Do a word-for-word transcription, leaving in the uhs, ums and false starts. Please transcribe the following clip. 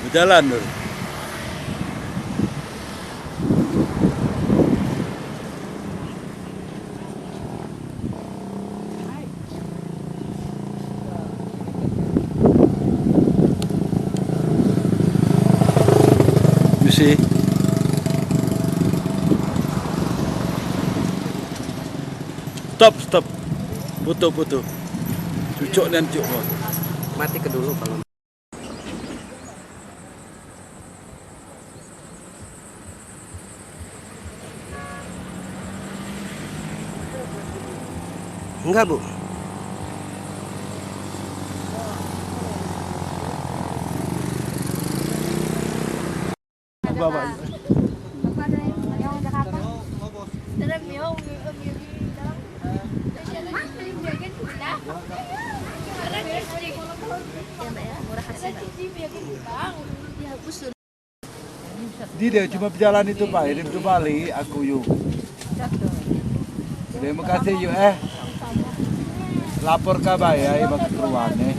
Jalan dulu. You see? Stop, stop. Putu, putu. Cucuk nan cucuk. Mati ke dulu kalau. Enggak, Bu. Bapak. Di dia cuma berjalan itu, Pak. Ini itu balik aku yuk. Terima kasih yuk, eh. Lapor kabar ya, bagi keruan, eh.